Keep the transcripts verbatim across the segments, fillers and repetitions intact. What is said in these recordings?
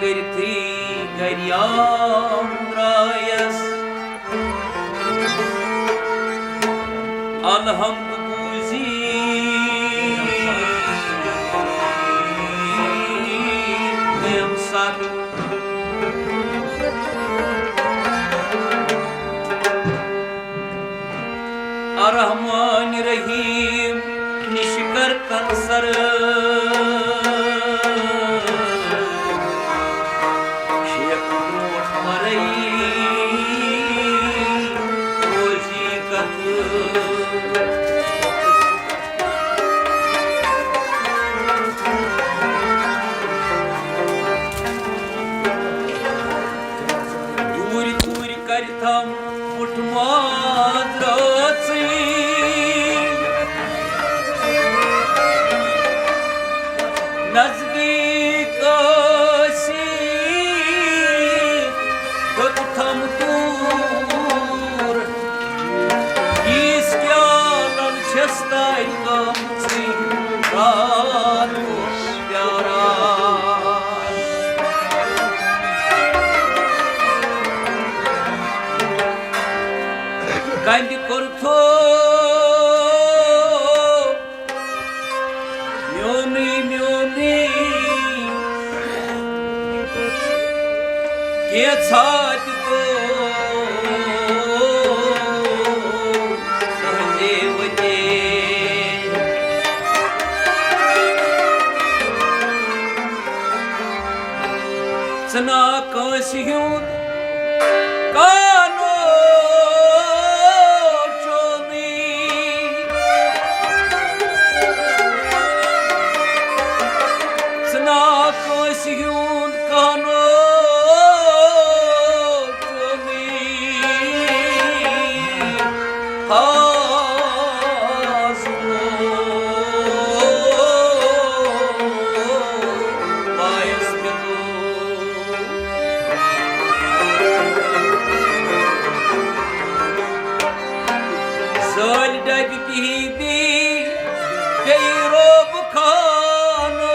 کٔرتھٕے گریام درٛایس۔ الحمد بوٗزی تٔمۍ ساتہٕ۔ الرحمن الرحیم نِش کر تنصر۔ شیخ برونٛٹھ مرئی روزی کتھ۔ دوٗرِ دوٗرِ کرِ تھم مُٹھ ماز رٲژٕے۔ نزدیٖک ٲسی ہیوٚت تھم دوٗر۔ ییٖژ کیٛاہ لل چھَس تانۍ گٔمژٕے راتھ اوس پیاران۔ کندِ کوٚرتھو میونٕے میونٕے کینٛژھا تہِ گوٚو تہٕ زیوٕ تہِ۔ ژٕ نا کٲنٛسہِ ہُنٛد کانو چونٕے۔ ژٕ نا کٲنٛسہِ ہُنٛد کانو چونٕے۔ حاض پایس پٮ۪تو۔ زٲلۍ ڈبہِ بِہِی بی بیٚیہِ روب خانس۔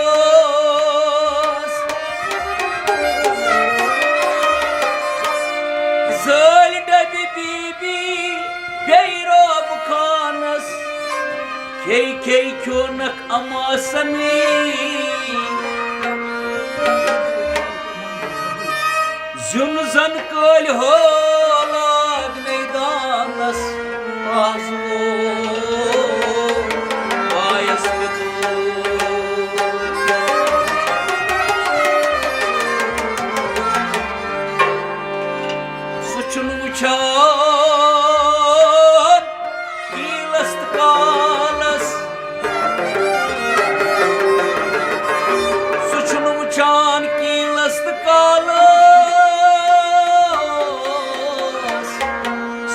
زٲلۍ ڈبہِ بی بی بیٚیہِ روب خانس۔ کھے کھے کھیونکھ اماسنٕے۔ زیُن زن کٲلۍ ہٲلاگ میدانس پازو پایس پٮ۪تو۔ سُہ چھُنہٕ وٕچھان کیٖلس تہٕ کالس۔ سُہ چھُنہٕ وٕچھان کیٖلس تہٕ کالس۔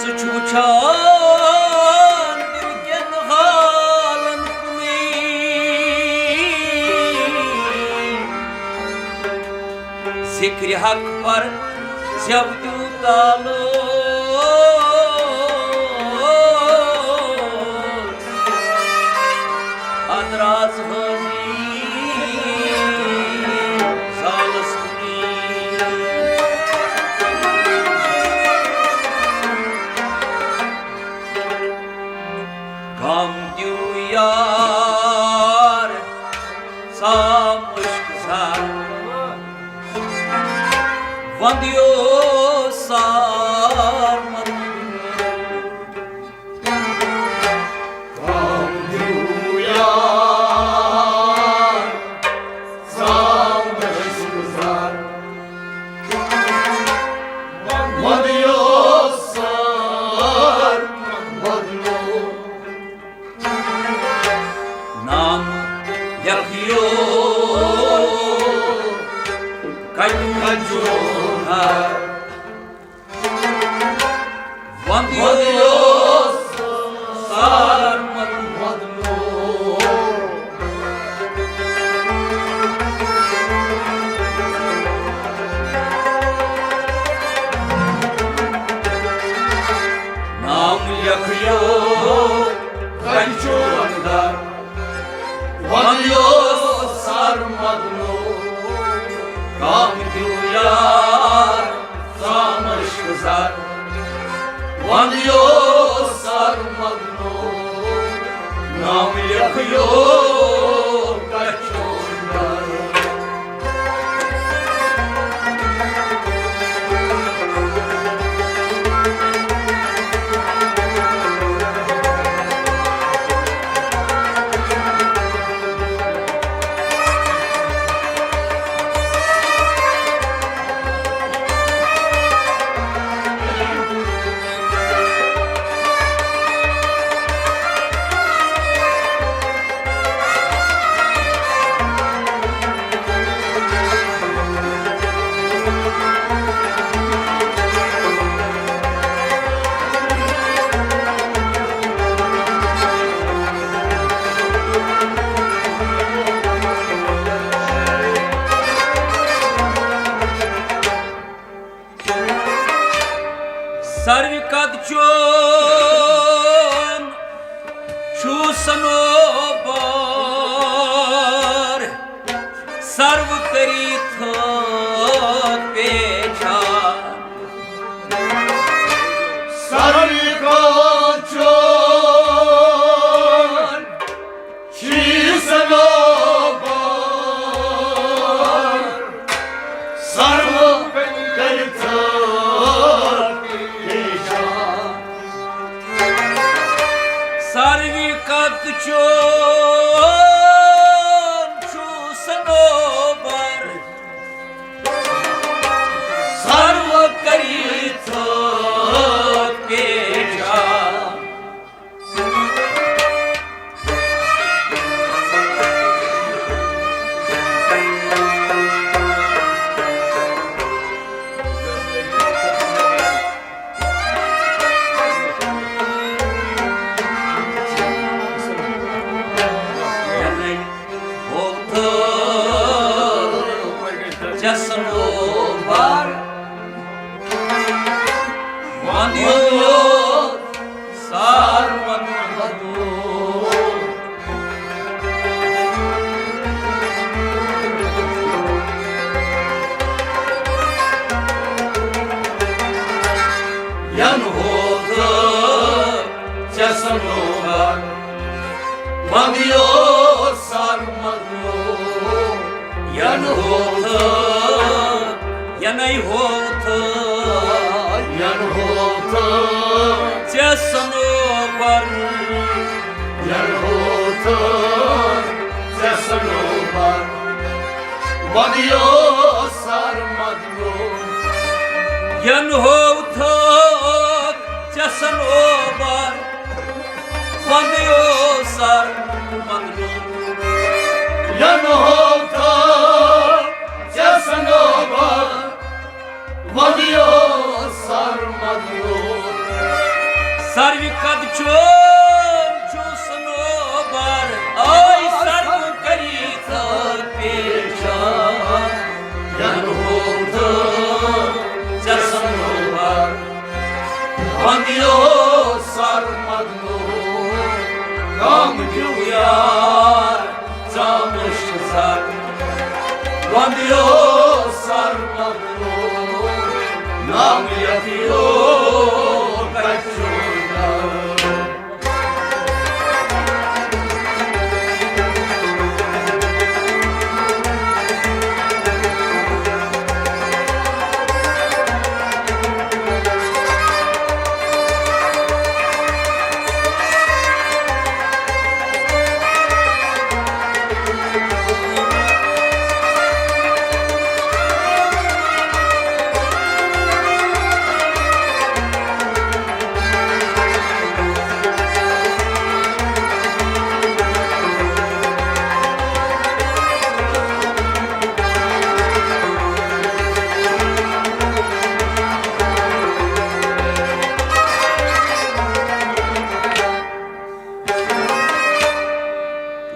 سُہ چھُ وٕچھان دِل کٮ۪ن حالن کُنُے۔ ذکرِ حق پر زٮ۪و دیوٗ تالو۔ ادراز حٲضی زالس کُنی۔ غم دیوٗ یار سام عشق زار۔ وندیو سار مدیو۔ کم دیو یار، سام عشق زار۔ وندیو سار مدیو۔ نام لیکھیو کتہِ کتہِ چھُ ہر۔ وندیو سار مدنو۔ نام لیکھیو کتہِ چھُ اندر۔ وندیو سر مدنو۔ کام دیو یار، زامش گزار، وند یو سر مدنو، نام لیکھ یو کچو یار۔ سروِ قد چون چھُ صنوبر، سرو کٔرِتھ پیچھان۔ سروِ قد چون چھُ صنوبر، سرو کٔرِتھ پیچھان۔ سروِ قد چون چھُ صنوبر، سرو کٔرِتھ پیچھان۔ ژےٚ صنوبر وندیو سر وندو۔ ین ہوت ژےٚ صنوبر وندیو سر مدنو۔ ین ہوت، ینَے ہوت، ین ہوت ژےٚ صنوبر، ین ہوت ژےٚ صنوبر وندیو سر مدنو۔ ین ہوت ژےٚ صنوبر وندیو سر مدنو۔ ین ہوت ژےٚ صنوبر وندیو سر مدنو۔ سروِ قد چون چھُ صنوبر، آے سرو کٔرِتھ پیچھان۔ ین ہوت ژےٚ صنوبر وندیو سر مدنو۔ کام دیو یار زامش سر وندیو سر مدنو۔ نام یتیو کچو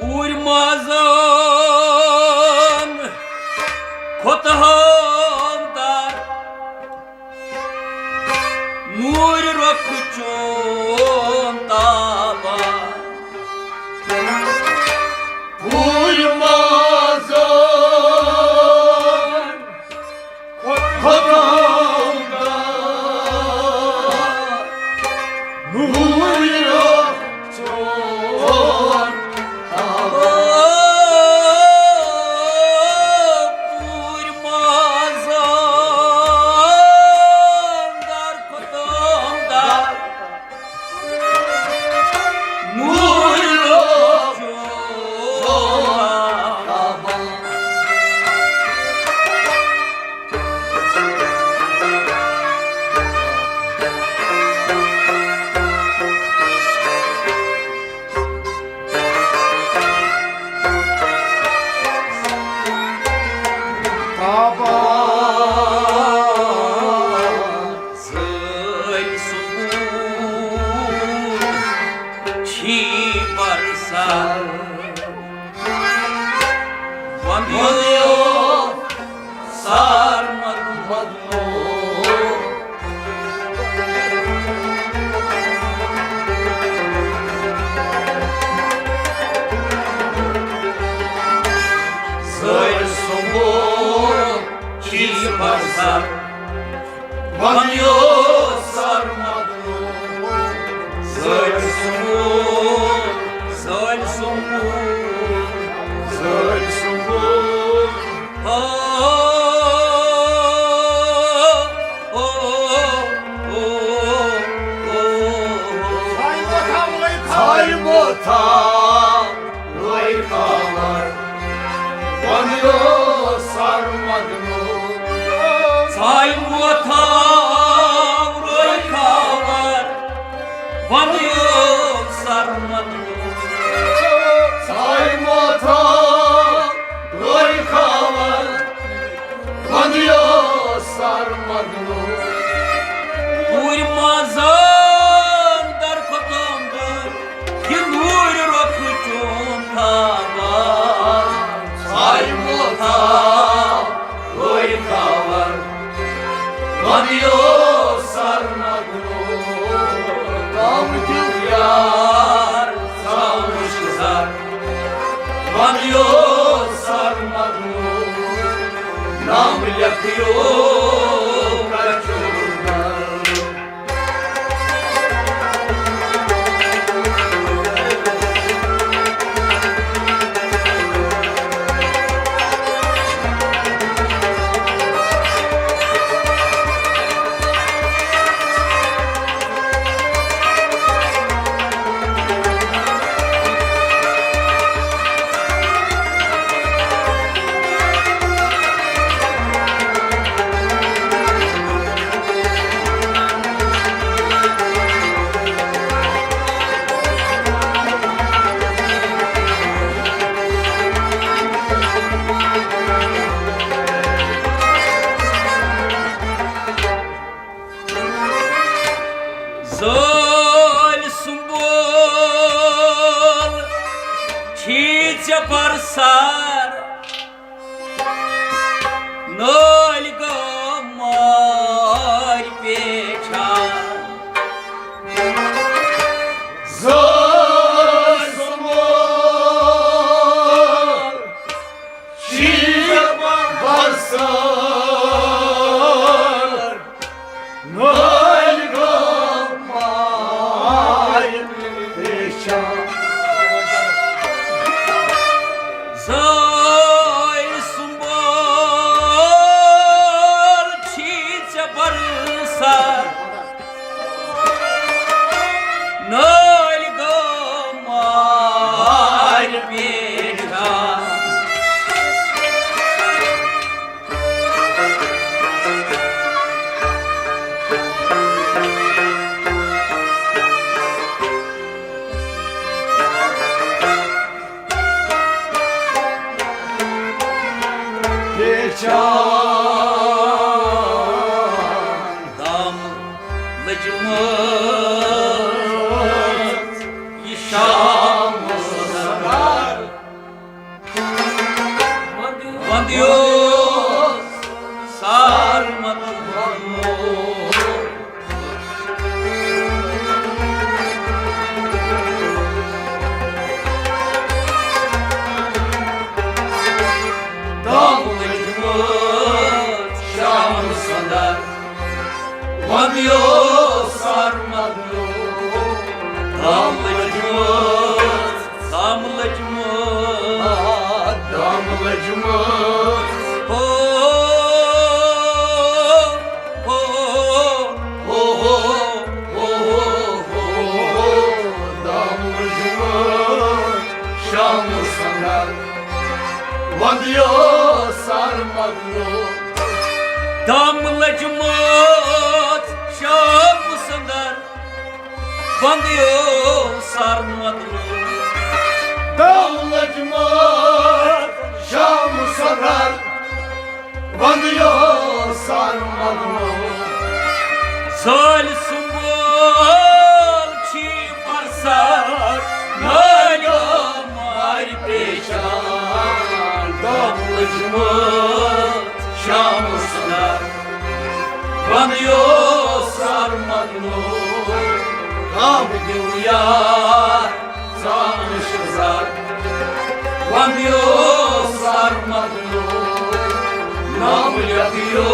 پوٗرۍ مازن کھوٚت ہٲوندار، نوٗرۍ رۄخ چون تابان۔ پوٗرۍ مازن ونیو سر مدنو، زٲلۍ سُنٛد، زٲلۍ سُنٛد، زٲلۍ سُنٛد۔ او، او، او، او، او۔ ژھایہِ وۄتھاو لٲے خاوَر۔ ژھایہِ وۄتھاو لٲے خاوَر۔ ونیو سر مدنو۔ ژھایہِ وۄتھاو لٲے خاوَر۔ ونیو سر مدنو۔ ژھایہِ وۄتھاو لٲے خاوَر۔ ونیو سر مدنو۔ پوٗرۍ مازن در کھوتُم دُر، یہِ نوٗرۍ رۄخ چون تھاوان۔ ژھایہِ وۄتھاو لٲے خاوَر۔ ونیو سر مدنو۔ غم دِل یار، ژھاو مُشک زر۔ ونیو سر مدنو، نام لیکھیو کچُر در۔ زٲلۍ سُنٛمبُل چھی ژےٚ برسر، نٲلۍ گٲو مٲرۍ پیچھان۔ زٲلۍ سُنٛمبُل چھی برسر، نٲلۍ گٲو مٲرۍ پیچھان۔ زٲلۍ سُنٛمبُل چھی ژےٚ برسر، نٲلۍ گٲو مٲرۍ پیچھان۔ پیچھان۔ دم لٔجمٕژ یہِ شام سحر۔ وندیو سر مدنو۔ دم لٔجمٕژ شام سندر، وندیو سر مدنو۔ دم لٔجمٕژ، دم لٔجمٕژ، دم لٔجمٕژ۔ ہو، ہو، ہو، ہو، ہو، ہو، ہو، دم لٔجمٕژ شام سندر، وندیو سر مدنو۔ دم لٔجمٕژ شام سندر، وندیو سر مدنو۔ دم لٔجمٕژ شام سندر، وندیو سر مدنو۔ زٲلۍ سُنٛمبُل چھی برسر، نٲلۍ گٲو مٲرۍ پیچھان۔ دم لٔجمٕژ شام سندر، وندیو سر مدنو۔ غم دِل یار، ژھاو مُشک زر۔ وندیو سر مدنو، نام لیکھیو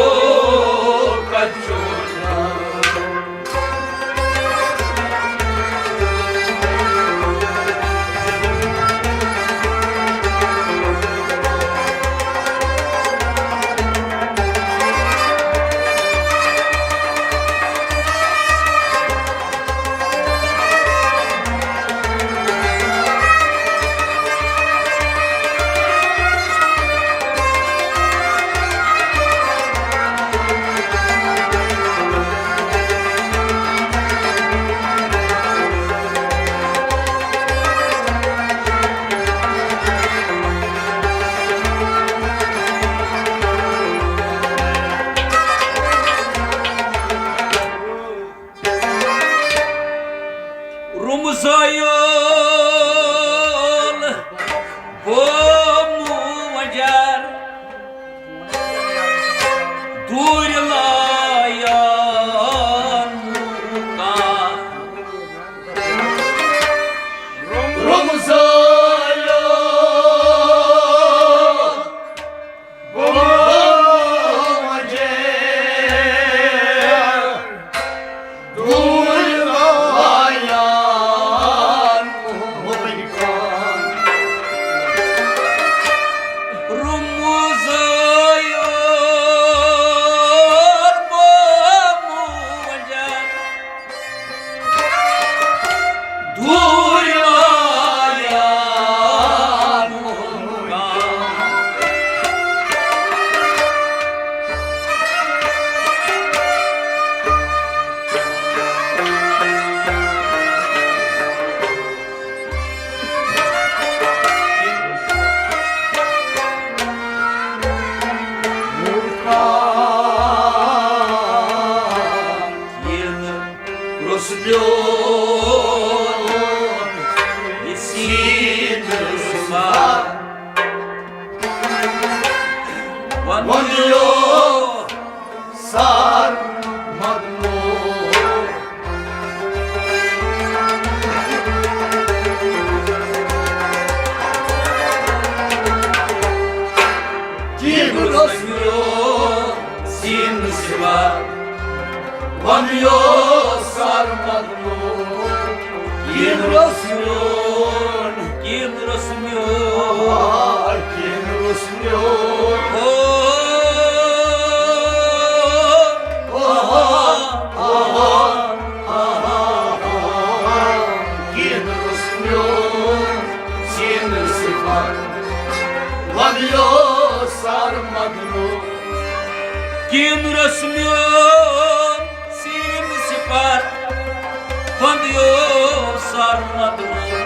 یوسر مدنو، کِن روٚس میون، کِن روٚس میون، آ، کِن روٚس میون۔ او، او، او، او، او، کِن روٚس میون، سیٖنہٕ سِفر، وَن یوسر مدنو۔ کِن روٚس میون، سیٖنہٕ سِفر، بند یوسر مدنو۔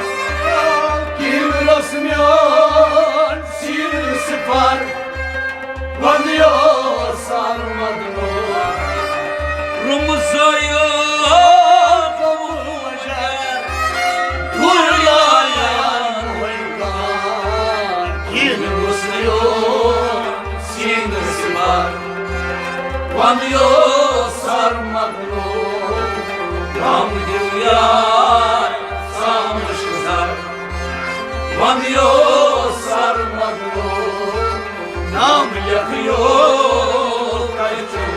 کِن روٚس میون، سیٖنہٕ سِفر، بند یوسر مدنو۔ رُمہٕ زٲیِو قبوٗل مگر، دُر یارن ہوے کان۔ کِن روٚس میون، سیٖنہٕ سِفر، وَن یوسر مدنو، غم دیو یار سامش گزر۔ وَن یوسر مدنو، نام لیکھیو تۄہہِ چون۔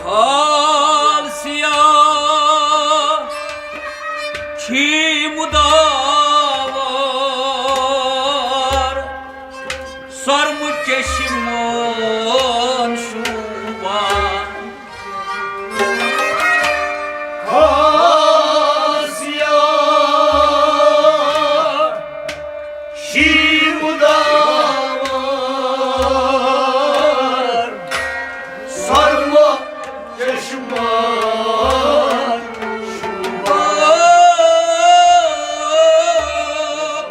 کھال سیاہ چھی مُداوار، سۄرمہٕ چشمہٕ شوٗبان۔ کھال سیاہ چھی مُداوار، سۄرمہٕ چشمہٕ شوٗبان۔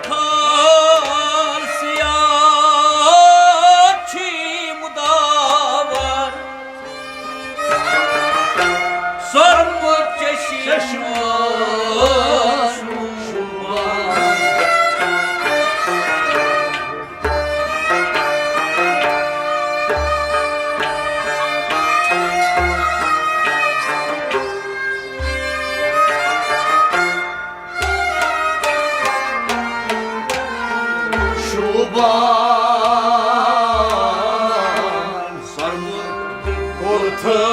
کھال سیاہ چھی مُداوار، سۄرمہٕ چشمہٕ شوٗبان۔ شوٗبان سۄرمہٕ کُرتہٕ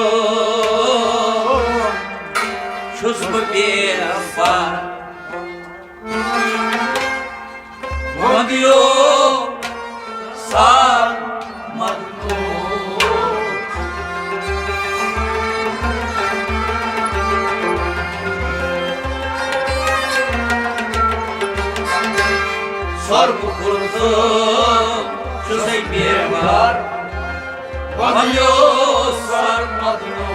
چھُس بہٕ بے بار۔ وَندیو سر مدنو۔ سۄرمہٕ کُرتہٕ چھُسے بے بار۔ وَندیو سر مدنو۔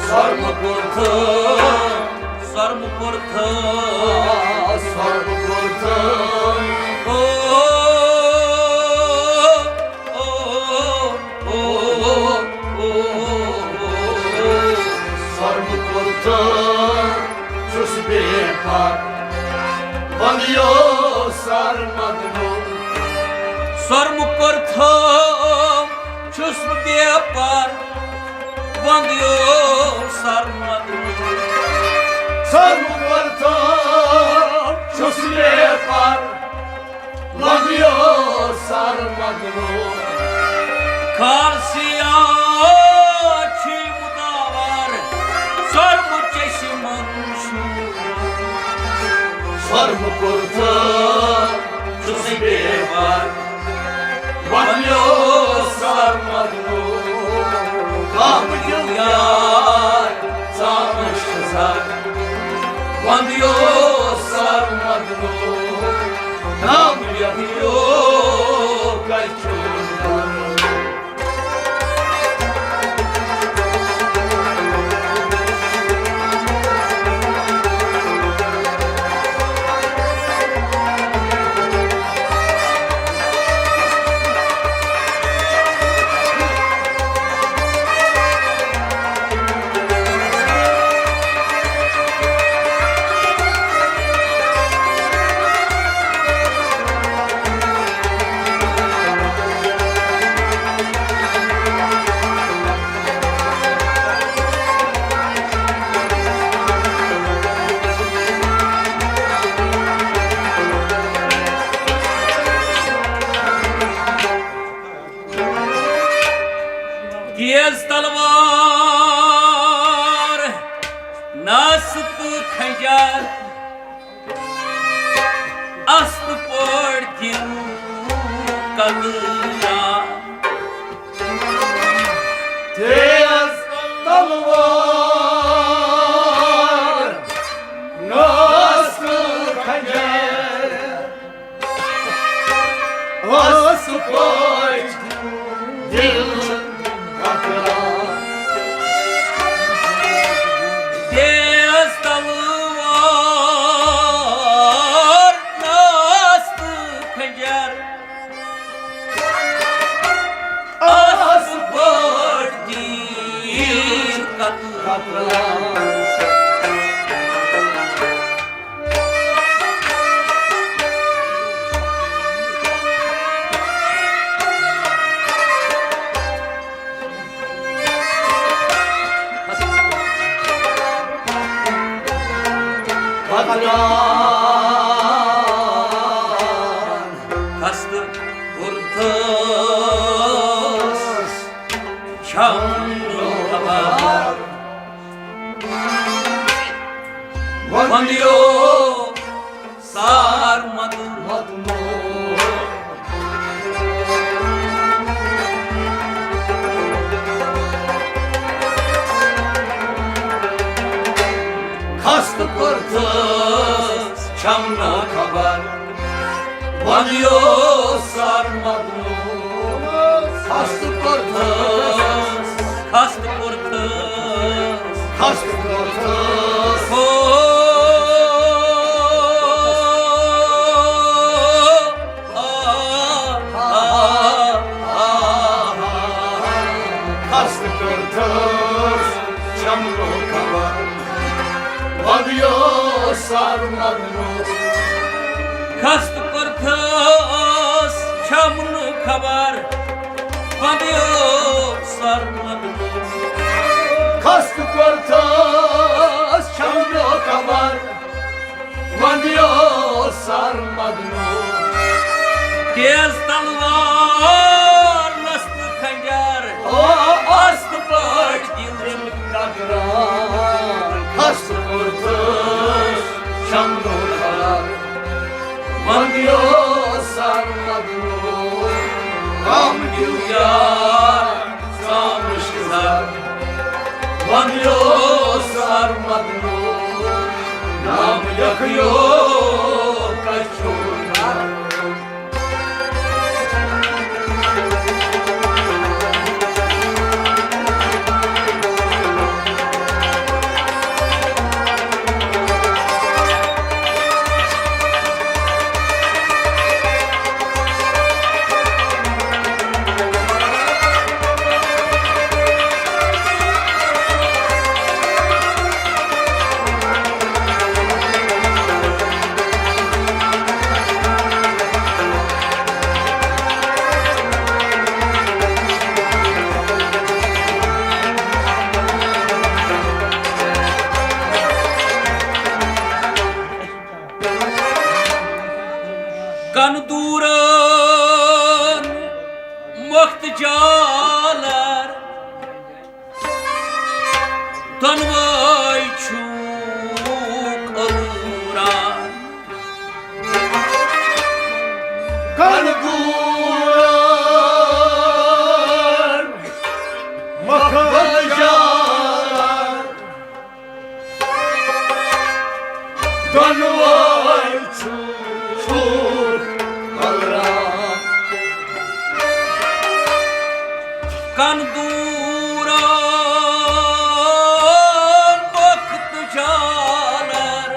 سۄرمہٕ کُرتہٕ، سۄرمہٕ کُرتہٕ، سۄرمہٕ کُرتہٕ۔ او، او، او، او، او۔ سۄرمہٕ کُرتہٕ چھُس بے بار۔ وَندیو سر مدنو۔ سۄرمہٕ کُرتہٕ چھُس بہٕ بے بار، وَندیو سر مدنو۔ سۄرمہٕ کُرتہٕ چھُس بے بار، وَندیو سر مدنو۔ کھال سیاہ چھی مُداوار، سۄرمہٕ چشمن شوٗبان۔ سۄرمہٕ کُرتہٕ چھُس بے بار، وَندیو سر مدنو۔ غم دیو یار سامش گزر، وَندیو سر مدنو۔ نام یَتھ یو نس تہٕ کھنجر، اصل پٲٹھۍ دِل کترا۔ تیز تلوار، نس تہٕ کھنجر، اصل پٲٹھۍ دِل کترا۔ تیز تلوار، نس تہٕ کھنجر، اصل پٲٹھۍ دِل کترا۔ خستہٕ کوٚرتھس چھم نہٕ خبر، وندیو سار مدن۔ خستہٕ کوٚرتھس چھم نہٕ خبر، وندیو سر مدنو۔ خستہٕ کوٚرتھس، خستہٕ کوٚرتھس، خستہٕ کوٚرتھس۔ ہو، آ، آ، آ، آ۔ خستہٕ کوٚرتھس چھم نہٕ خبر، وندیو سر مدنو۔ خستہٕ کوٚرتھس چھم نہٕ خبر، وندیو سر مدنو۔ خستہٕ کوٚرتھس چھم نہٕ خبر، وندیو سر مدنو۔ تیز تلوار، نس تہٕ کھنجر، او، اصل پٲٹھۍ دِل کترا۔ خستہٕ کوٚرتھس چھم نہٕ خبر، وندیو سر مدنو۔ غم دِل یار، زامُت شِزار، وندیو سر مدنو۔ نام لیکھیو کچھو نار۔ کن دورن مۄخت جالر، دۄنوَے چھُکھ ٲلوٗران۔ کن دورن مۄخت جالر، دۄنوَے چھُکھ ٲلوٗران۔ کن دورن مۄخت جالر،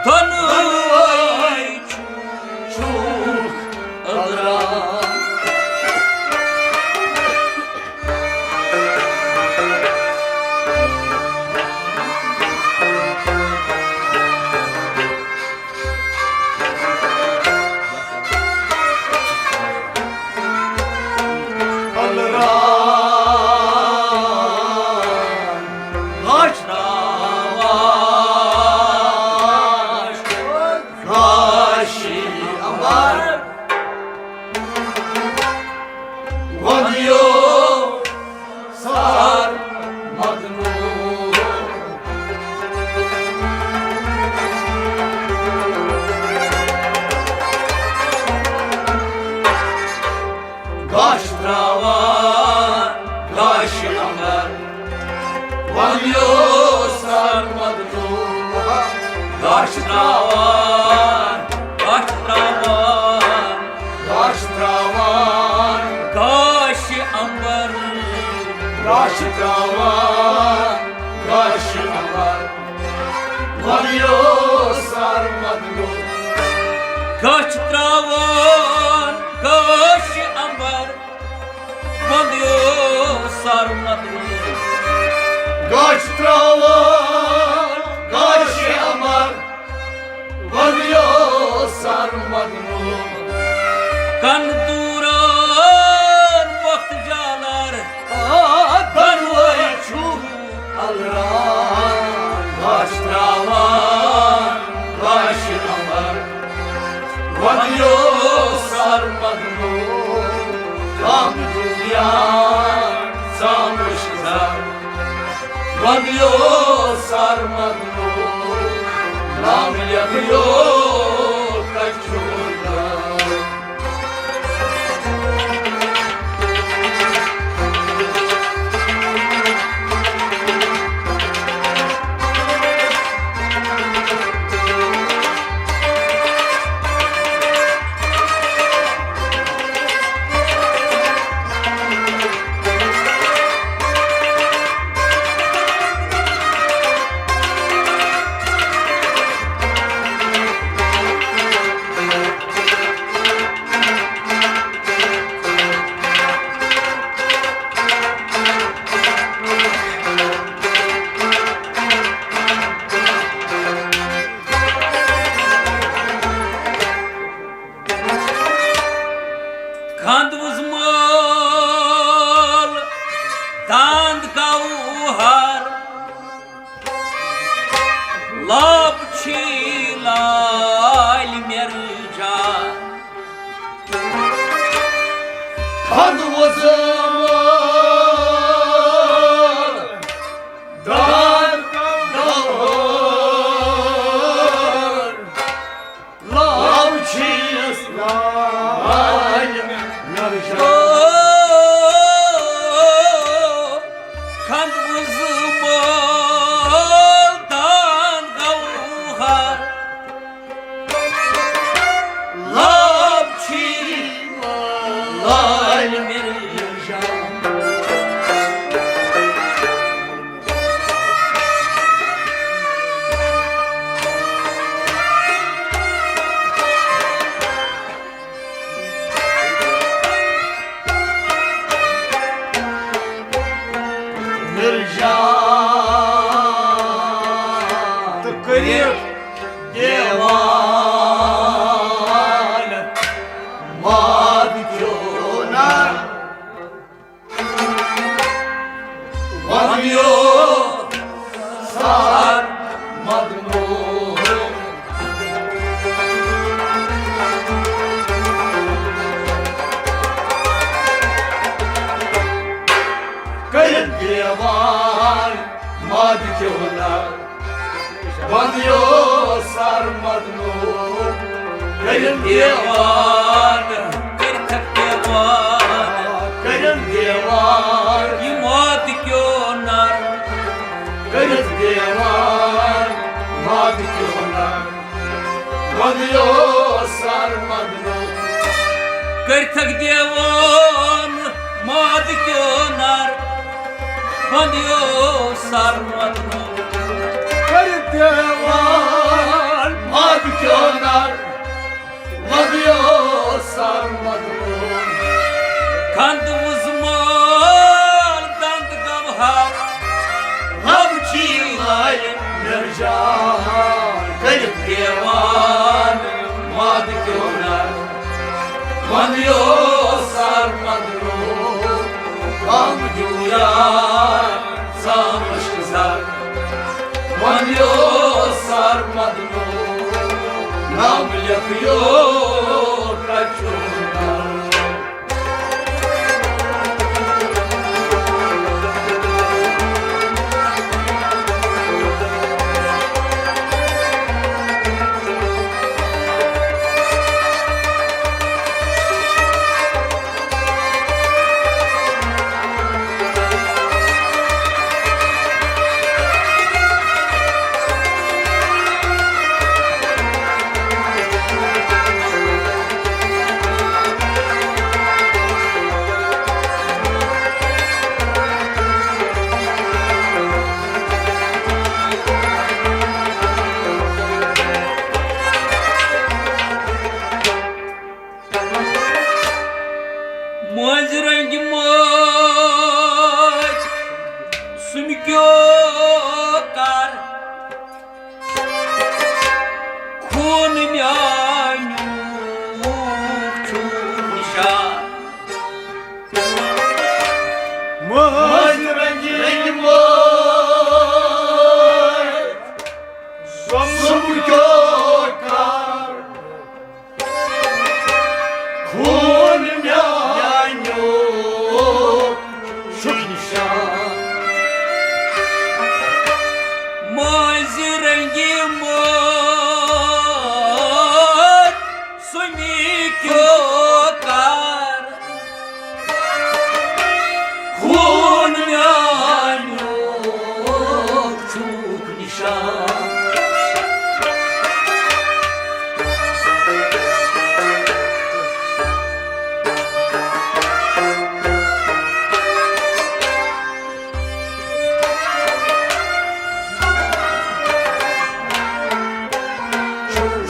دۄنوَے چھُکھ ٲلوٗران۔ یوسر مدنو، گاش تراوان، گاش تراوان، گاش تراوان، گاش امبر، گاش تراوان، گاش امبر، وَن یوسر مدنو۔ گاش تراوان، گاش امبر، وَن یوسر مدنو۔ گاش تراوان، گاش امبر، وَن یوسر مدنو۔ کن دوران وقت جالار، آ، دنوے چھُ الران۔ گاش تراوان، گاش امبر، وَن یوسر مدنو۔ کم دنیا سامش زر، وَن یوسر مدنو۔ نام لیکھیو کچھ۔ کھنٛد وُزمال داند گوہر، لب چھی لال مرجان۔ کھنٛد وُزمال داند گوہر، لو چھِس لالہِ نرجان۔ کھنٛد وُزمال داند گوہر، لو چھِس لالہِ نرجان۔ مرجان تہٕ کٔرِتھ دیوان واد کیو نار۔ وَن یوسر مدنو۔ کٔرِتھ دیوان ماد کیو نار۔ وَن یوسر مدنو۔ کٔرِتھ دیوان، کٔرِتھ دیوان، کٔرِتھ دیوان۔ یہِ ماد کیو نار۔ کٔرِتھ دیوان ماد کیو نار۔ وَن یوسر مدنو۔ کٔرِتھ دیوان ماد کیو نار۔ وَن یوسر مدنو۔ کٔرِتھ دیوان ماد کیو نار۔ وَن یوسر مدنو۔ کھنٛد وُزمال داند گوہر، لب چھی لالہِ مرجان۔ کٔرِتھ دیوان ماد کیو نار۔ وَن یوسر مدنو۔ کم جویا سامش زر۔ وَن یوسر مدنو۔ نام لیکھیو کچھ۔ کر، خوٗن میانیُک چھُ نِشان۔ مٲنٛزِ رنٛگہِ رنٛگہِ مٲنٛزِ، سۄمبرُک کر، خوٗن میانیُک چھُ نِشان۔ مٲنٛزِ رنٛگہِ مٲنٛزِ، سُمہِ کیو کر، خوٗن میانیُک چھُکھ نِشان۔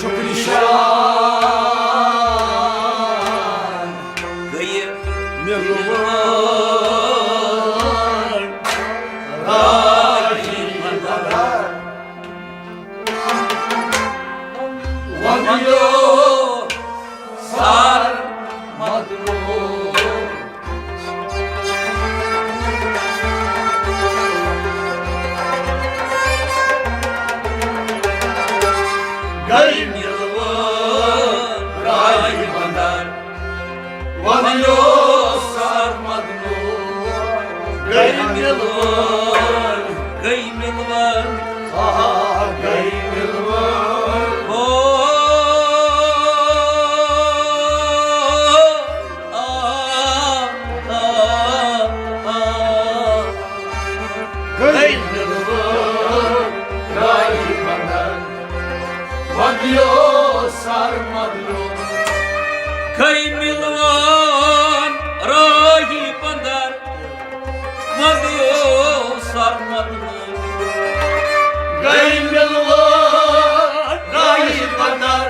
چھُکھ نِشان۔ گٔیہِ مےٚ لون راہی بدر۔ وَنیو سر مدلو۔ گٔے مِلوان راہی بدر۔ وَنیو سر مدلو۔ گٔے مِلوان، گٔے مِلوان۔ آ، گٔے مِلوان۔ او، آ، آ، آ، آ۔ گٔے مِلوان راہی بدر۔ وَنیو سر مدلو۔ گٔے مِلوان راہی بدر۔ وَنیو سر مدلو۔ گٔے مِلوان راہی بدر۔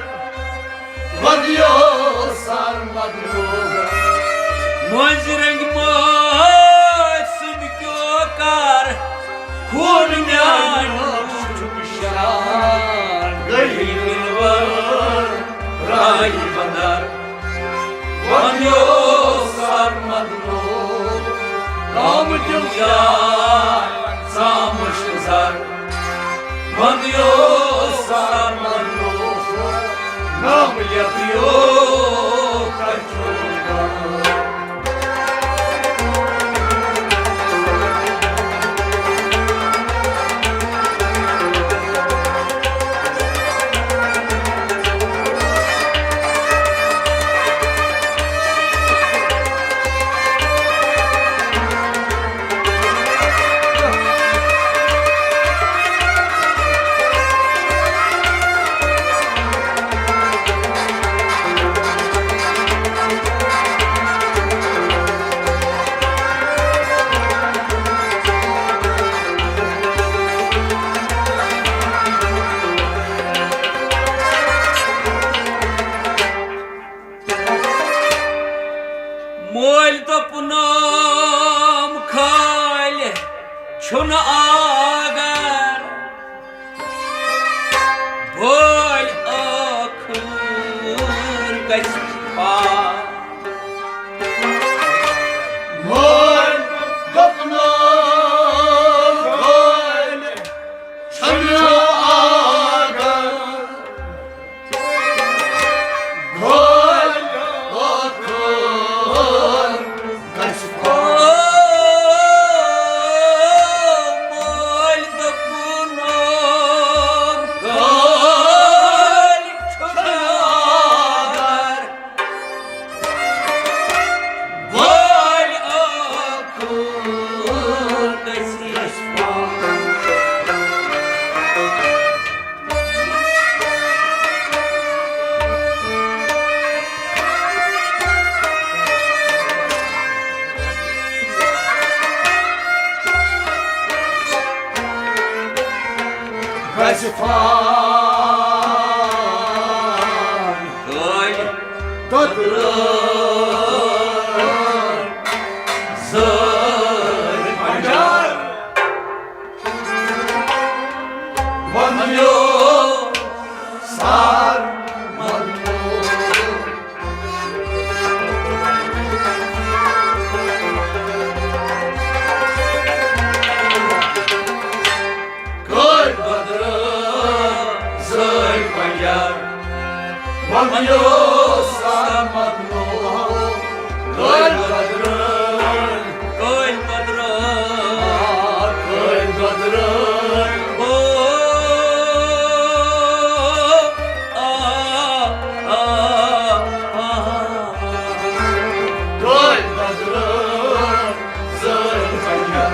وَنیو سر مدلو۔ مٲنٛزِ رنٛگہِ مٲنٛزِ سُمہِ کیو کر، خوٗن میانیُک چھُکھ نِشان۔ گٔے مِلوان راہی بدر۔ وَنیو سر مدلو۔ گامہٕ دیو یار ژامُت زر۔ وَنیو سر مدلو۔ نام یَتھ یو کچو۔ مٲلۍ دوٚپنم، خٲلۍ چھُنہٕ آگر، بٲلۍ ٲخٕر گژھِ پار۔ مٲلۍ دوٚپنم، خٲلۍ چھُنہٕ آگر، گۄل ٲخٕر گژھِ پار۔ مٲلۍ دوٚپُن، گۄل چھُنہٕ آگر، گۄل ٲخٕر گژھِ پار۔ گژھِ پار۔ دۄدرٲے۔ دۄدرٲے۔ زٲے پنجاب۔ یوسر مدنو، کٔلۍ دۄدرٲنۍ، کٔلۍ دۄدرٲنۍ، آ، کٔلۍ دۄدرٲنۍ۔ او، آ، آ، آ، آ۔ کٔلۍ دۄدرٲنۍ، زٲلۍ پنجر،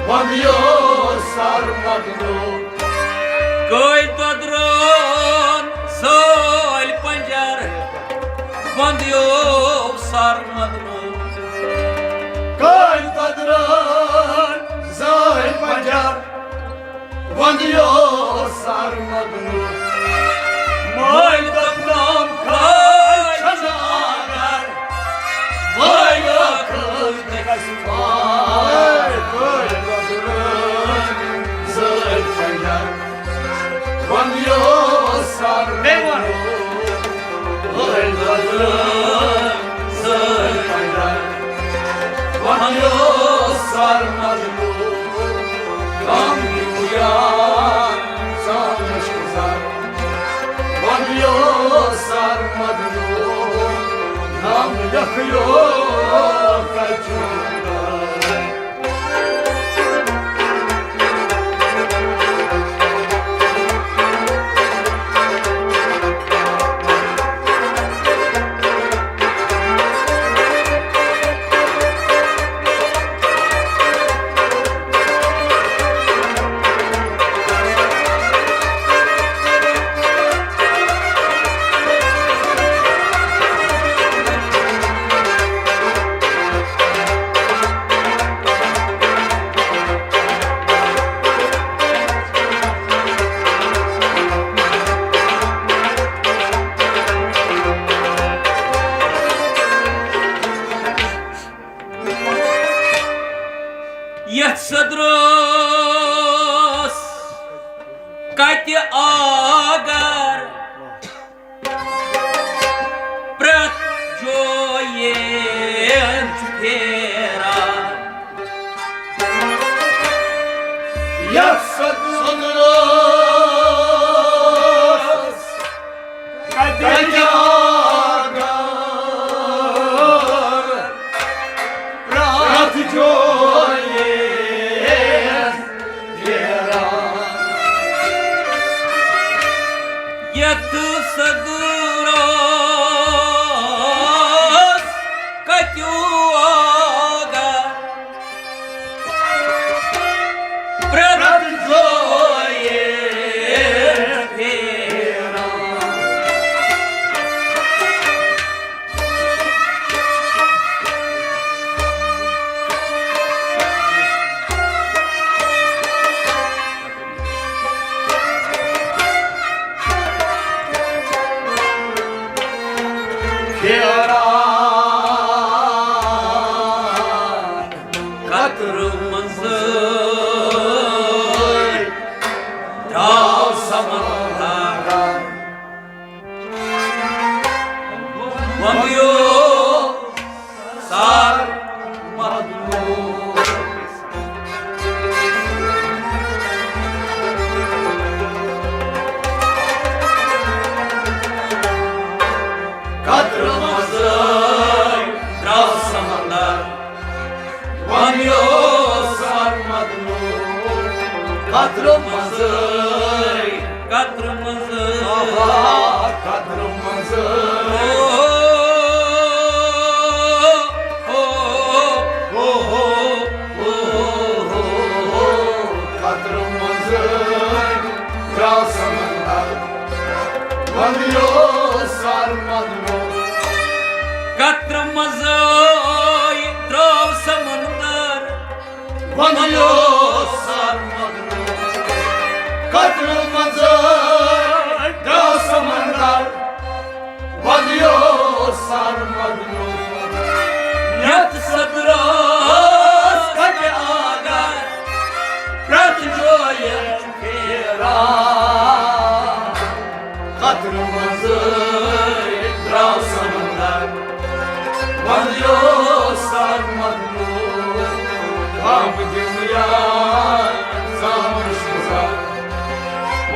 وَنٛد یوسر مدنو۔ کٔلۍ دۄدرٲنۍ زٲلۍ پنجر، وَنٛد یوسر مدنو۔ کٔلۍ دۄدرٲنۍ زٲلۍ پنجر، وَنٛد یوسر مدنو۔ مٲلۍ دوٚپنم کھٲلۍ چھنہٕ آنٛگن، وٲلۍ ٲخٕر تہِ گژھِ پاے۔ کٔلۍ دۄدرٲنۍ زٲلۍ پنجر، وَنٛد یوسر مدنو۔ کٔلۍ دۄدرٲنۍ زٲلۍ پنجر، وَنٛد یوسر مدنو۔ غم یُک یار زانَس گُزر، وَنٛد یوسر مدنو۔ نام لیکھیو کچُک۔ یتھ صدرس کتہِ آگر، پرٛٮ۪تھ جایہِ چھُ پھیران۔ یتھ صدرس کتہِ آگر، پرٛٮ۪تھ جایہِ پھیران۔ یتھ صدرس کتہِ آگر، پرٛٮ۪تھ جایہِ پھیران۔ پھیران قطرٕ منٛزٕے درٛاو سمندر۔ وَنٛد یوسر مدنو۔ قطرٕ منٛزٕے درٛاو سمندر۔ وَنٛد یوسر مدنو۔ قطرٕ منٛزٕے، قطرٕ منٛزٕے، آہا، قطرٕ منٛزٕے۔ او، او، او، او، او، او، او، قطرٕ منٛزٕے۔ درٛاو سمندر، وَنٛد یوسر مدنو۔ قطرٕ منٛزٕے درٛاو سمندر، وَنٛد یوسر مدنو۔ قطرٕ منٛزٕے درٛاو سمندر، وَنٛد یوسر مدنو۔ یتھ صدرس کتہِ آگر، پرٛٮ۪تھ جایہِ چھُ پھیران۔ قطرٕ منٛزٕے درٛاو سمندر، وَنٛد یوسر مدنو۔ غم دِنہٕ یار زانَس گُزر،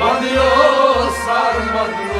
وَنٛد یوسر مدنو۔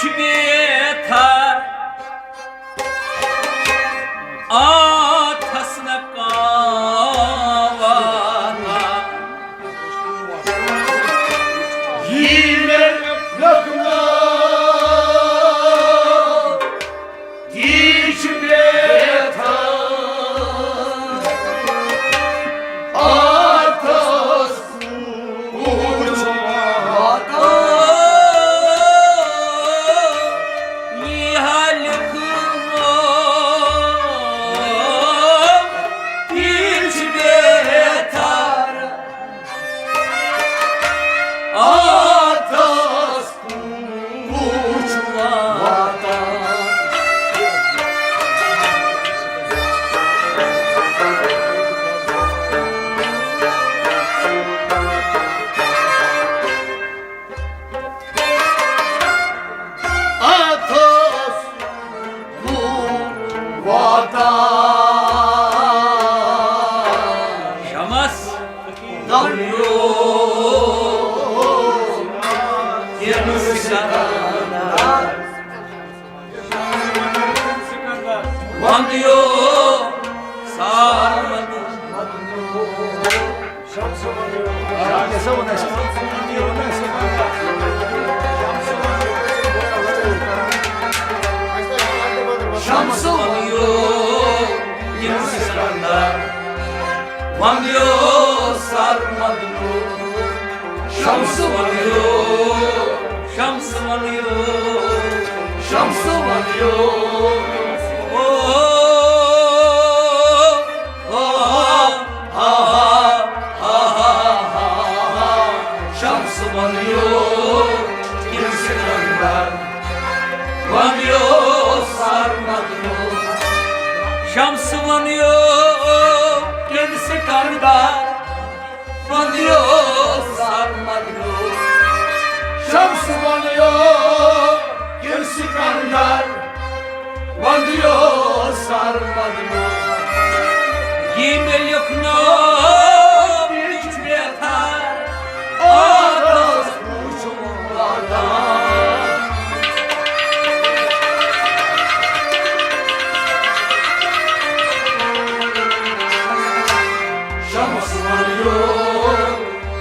چھُ بیتھر، آتھس نہٕ کانٛہہ واتان۔ یی مےٚ لیوٚکھمُت، تی چھُ بیتھر، آتھس آتھس گوٚو واتان۔ شمس دنیو ییٚمہِ سکندر وندیو سارمد۔ شمس ونیو یِم سکندر، ونیو سر مدنو۔ شمس ونیو، شمس ونیو، شمس ونیو۔ او، او، آ، آ، آ، آ، آ، آ۔ شمس ونیو یِم سکندر، ونیو سر مدنو۔ شمس ونیو یِم سکندر، ونیو سر مدنو۔ شمس ونیو یِم سکندر، ونیو سر مدنو۔ یہِ مےٚ لیوٚکھنو، یہِ چھُ بیتھر، آتھس وُچھ واتان۔ شمس ونیو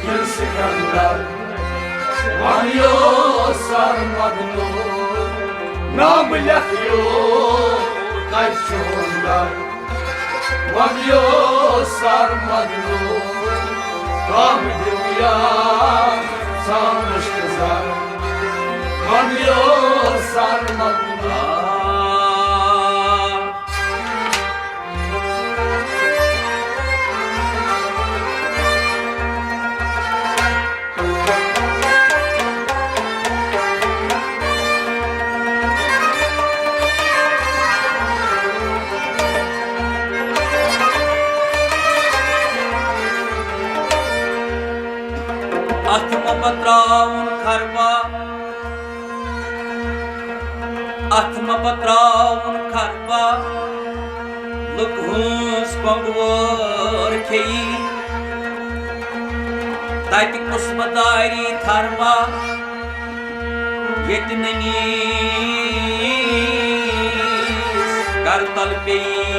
یِم سکندر، ونیو سر مدنو۔ نام لیکھیو کتہِ چھُ ہُنر، ونیو سر مدنو۔ کم دنیا سامش گزار، ونیو سر مدنو۔ اتھ مہ پتراوُن خرپا، اتھ مہ پتراوُن خرپا، لُکہٕ ہٕنٛز کۄنٛگہٕ وٲر کھیٚیہِ۔ تتہِ کُس مداری تھرما، ییٚتہِ نٔنِس کرتل پیٚیہِ۔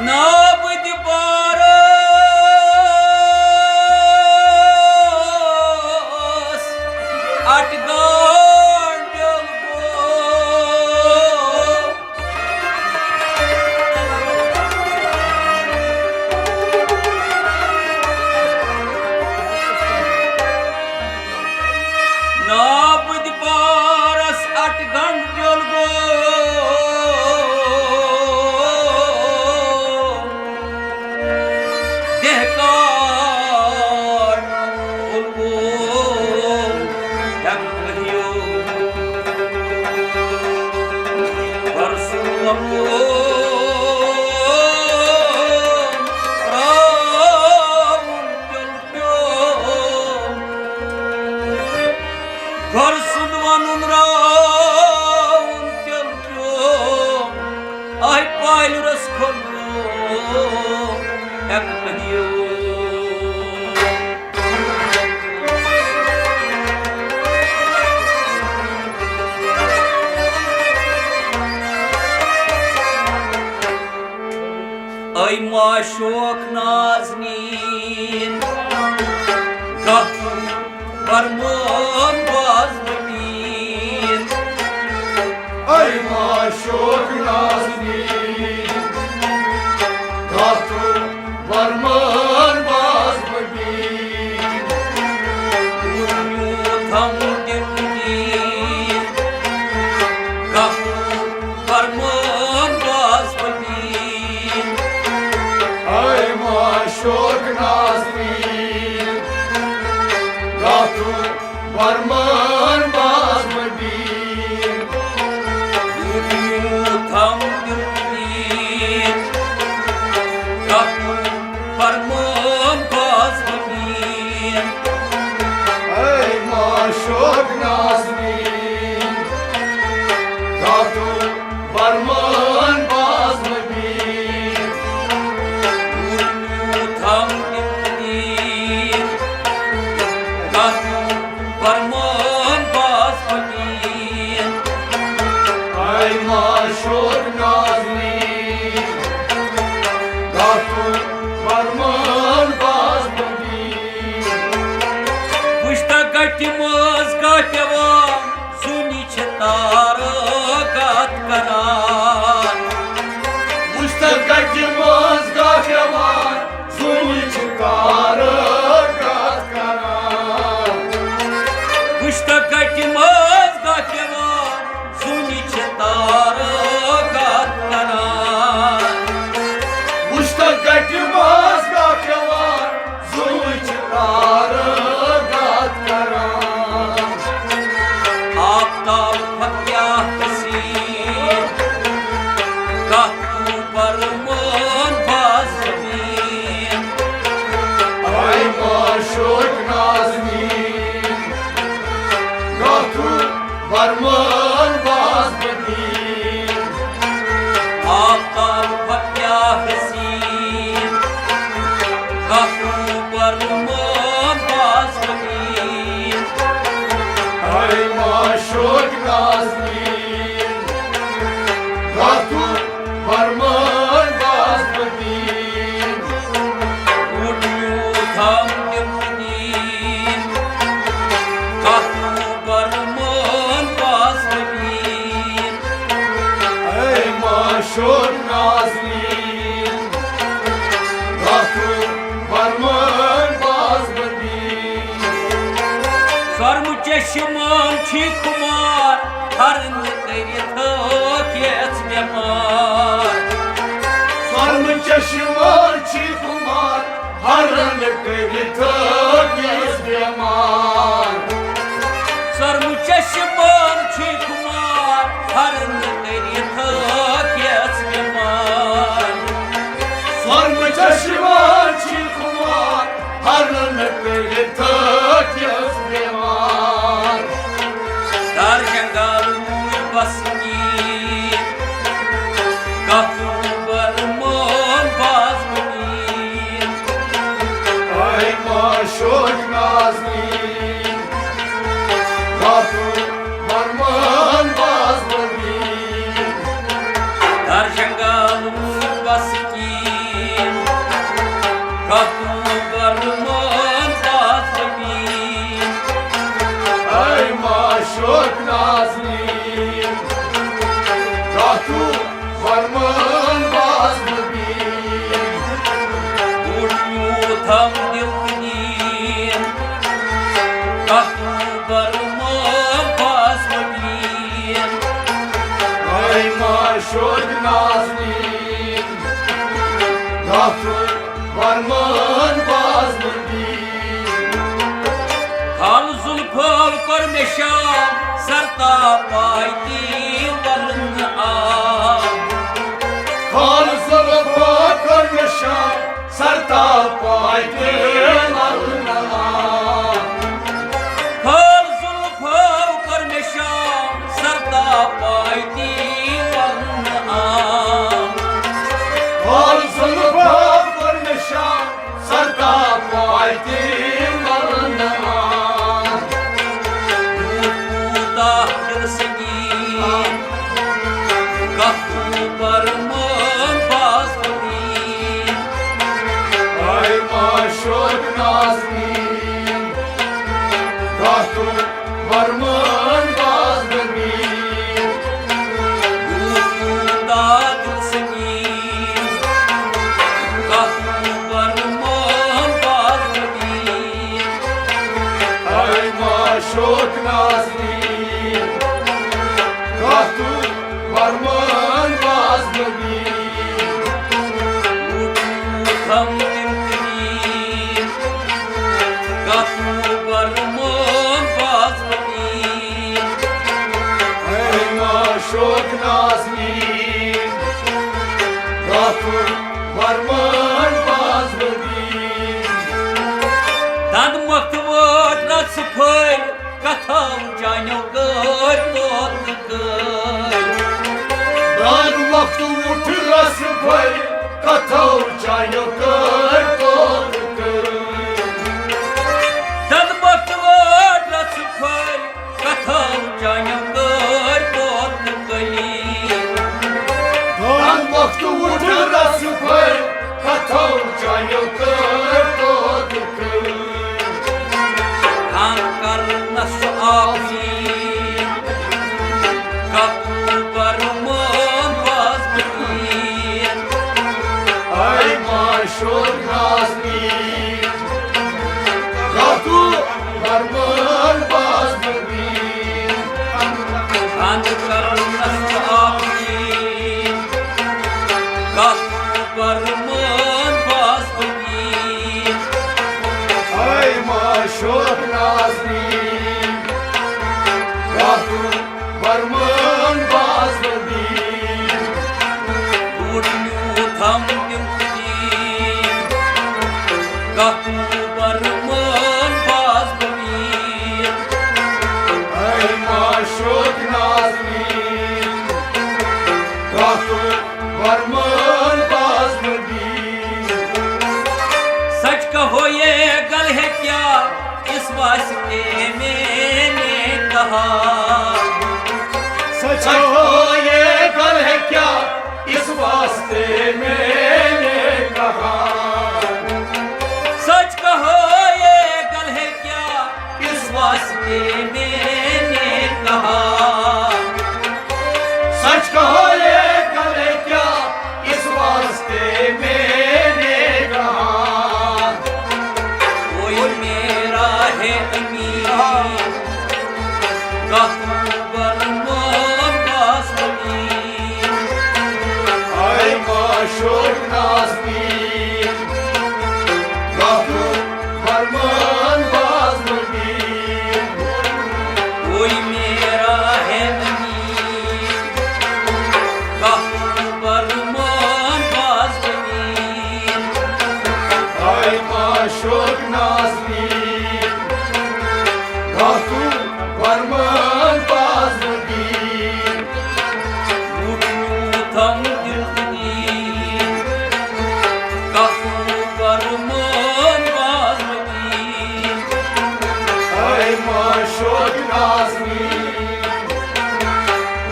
نابد بارس اٹھ گانڈل گو۔ نابد بارس اٹھ گنڈل گو، دہکار الگو۔ ہیٚکہٕ ہیٚو پرسُن لۄکُٹ ترٛاوُن تیٚلہِ پیوٚو۔ گھرٕ سُنٛد پنُن راوُن تیٚلہِ پیوٚو، آے پالہِ رس کھوٚلُو ہٮ۪کہٕ کٔدِیو۔ اے معشوق نازنین، گتھ فرمان باز مبین۔ اے معشوق نازنین، گتھ فرمان باز مبین۔ تھم دل دین، گتھ فرمان باز مبین۔ اے معشوق نازنین، گتھ فرمان باز مبین۔ تھم دل دین، گتھ فرمان باز مبین۔ اے معشوق نازنین، گتھ فرمان باز مبین۔ تھم دل دین، گتھ فرمان باز مبین۔ اے معشوق نازنین، گتھ فرمان باز مبین۔ وٕچھتہ گٹہِ منٛز گاہ پٮ۪وان، زوٗنہِ چھِ تارٕ کتھ کران۔ وٕچھتہ گٹہِ منٛز گاہ پٮ۪وان، زوٗنہِ چھِ تارٕ کتھ کران۔ وٕچھتہ گٹہِ منٛز گاہ پٮ۪وان، زوٗنہِ چھِ تارٕ کتھ کران۔ وٕچھتہ گٹہِ منٛز گاہ پٮ۪وان، زوٗنہِ چھِ تارٕ کتھ کران۔ آفتاب کھۄتہٕ کیٛاہ حسیٖن، کتھ فرمان باز مبین۔ اے معشوق نازنین، گتھ فرمان باز مبین۔ آفتاب کھۄتہٕ کیٛاہ حسیٖن، گتھ فرمان باز مبین۔ اے معشوق نازنین، گتھ فرمان باز مبین۔ اُٹھ یوٗتھ ہم دِل دین، گتھ فرمان باز مبین۔ اے معشوق نازنین، گتھ فرمان باز مبین۔ سۄرمہٕ چشمان چھی خُمار، ہرن کٔرِتھ کیس بٮ۪مار۔ سۄرمہٕ چشمان چھی خُمار، ہرن کٔرِتھ کیس بٮ۪مار۔ سۄرمہٕ چشمان چھی خُمار، ہرن کٔرِتھ کیس بٮ۪مار۔ سۄرمہٕ چشمان چھی خُمار، ہرن کٔرِتھ کیس بٮ۪مار۔ در جنگل روٗدۍ بسنی، گتھ فرمان باز مبین۔ اے معشوق نازنین، گتھ فرمان باز مبین۔ در جنگل روٗدۍ بسنی، گتھ فرمان باز مبین۔ اے معشوق نازنین، گتھ فرمان باز مبین۔ اُٹھ یوٗتھ ہم دِل دین، گتھ فرمان باز مبین۔ اے معشوق نازنین، گتھ فرمان باز مبین۔ کھال زُلفو کوٚر مےٚ شام، سرتاپاے تہِ ولنہٕ آو۔ کھال زُلفو کوٚر مےٚ شام، سرتاپاے تہِ ولنہٕ آو۔ کھال زُلفو کوٚر مےٚ شام، تِم ولنہٕ آ۔ کوٗتاہ دِل سنگین، کتھ پرمان باز بنین۔ اے معشوق نازنین، کتھ پرمان باز بنین۔ کوٗتاہ دِل سنگین، کتھ پرمان باز بنین۔ اے معشوق نازنین، کتھ پرمان باز بنین۔ کوٗتاہ دِل سنگین، کتھ پرمان باز بنین۔ اے معشوق نازنین، کتھ پرمان باز بنین۔ دند مۄکھتہٕ وٲٹھ رژھ پھٔلۍ، کتھو چانیو کٲرۍ طوطہٕ کٲرۍ۔ دند مۄکھتہٕ وُٹھ رژھ پھٔلۍ، کتھو چانیو کٲرۍ طوطہٕ کٲرۍ۔ دند مۄکھتہٕ وٲٹھ رژھ پھٔلۍ، کتھو چانیو کٲرۍ طوطہٕ کٔلی۔ دند مۄکھتہٕ وُٹھ رژھ پھٔلۍ، کتھو چانیو کٲرۍ طوطہٕ کٔلی۔ خان کرنس آفرین، کتھ پرمان باز بنین۔ اے معشوق نازنین، کتھ پرمان باز بنین۔ خان کرنس آفرین، کتھ پرمان باز بنین۔ اے معشوق نازنین، کتھ پرمان باز بنین۔ ٹوٹھ میوٗٹھ ہم دِل دِل، کتھ پرمان باز بنین۔ اے معشوق نازنین، کتھ پرمان باز بنین۔ سچ کہو یہ گل ہے کیا، اس واسطے میں نے کہا۔ سچ کہو یہ گل ہے کیا، اس واسطے میں نے کہا۔ سچ کہو یہ گل ہے کیا، اس واسطے میں نے کہا۔ سچ کہو یہ گل ہے کیا، اس واسطے میں نے کہا۔ کوئی میرا ہے امین، کتھ پرمان باز بنین۔ اے معشوق نازنین، کتھ پرمان باز بنین۔ کوئی میرا ہے امین، کتھ پرمان باز بنین۔ اے معشوق نازنین، کتھ پرمان باز بنین۔ وُٹھ میوٗٹھ ہم دِل دِل، کتھ پرمان باز بنین۔ اے معشوق نازنین،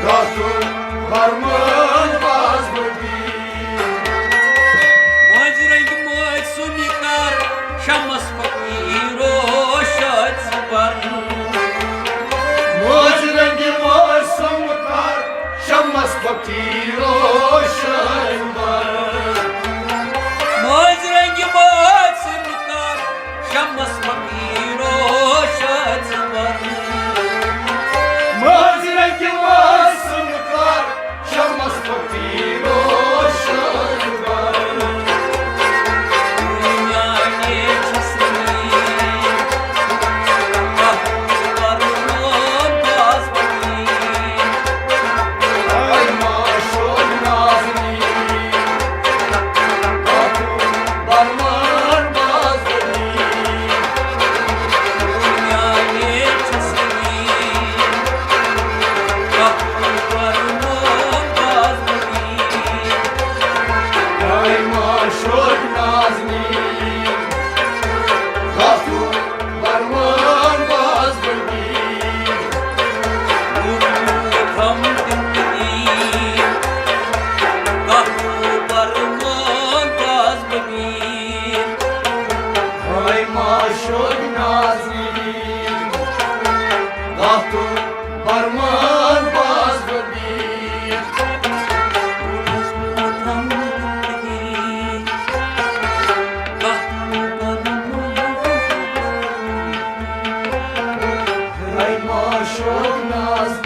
کتھ پرمان باز بنین۔ مٲنٛزِ رنٛگۍ مٲج سُنٛد یہِ کر، شمس فقیٖرو شٲدۍ سُنٛد پر۔ مٲنٛزِ رنٛگۍ مٲج سُنٛد کر، شمس فقیٖرو شٲدۍ سُنٛد پر۔ مٲنٛزِ رنٛگۍ مٲج سُنٛد کر، شمس فقیٖرو شٲدۍ سُنٛد پر۔ مٲنٛزِ رنٛگۍ مٲج سُنٛد کر، شمس فقیٖرو شٲدۍ سُنٛد پر۔ میٛانہِ چھَس نہٕ کتھ پرمان باز بنین۔ اے معشوق شوق ناز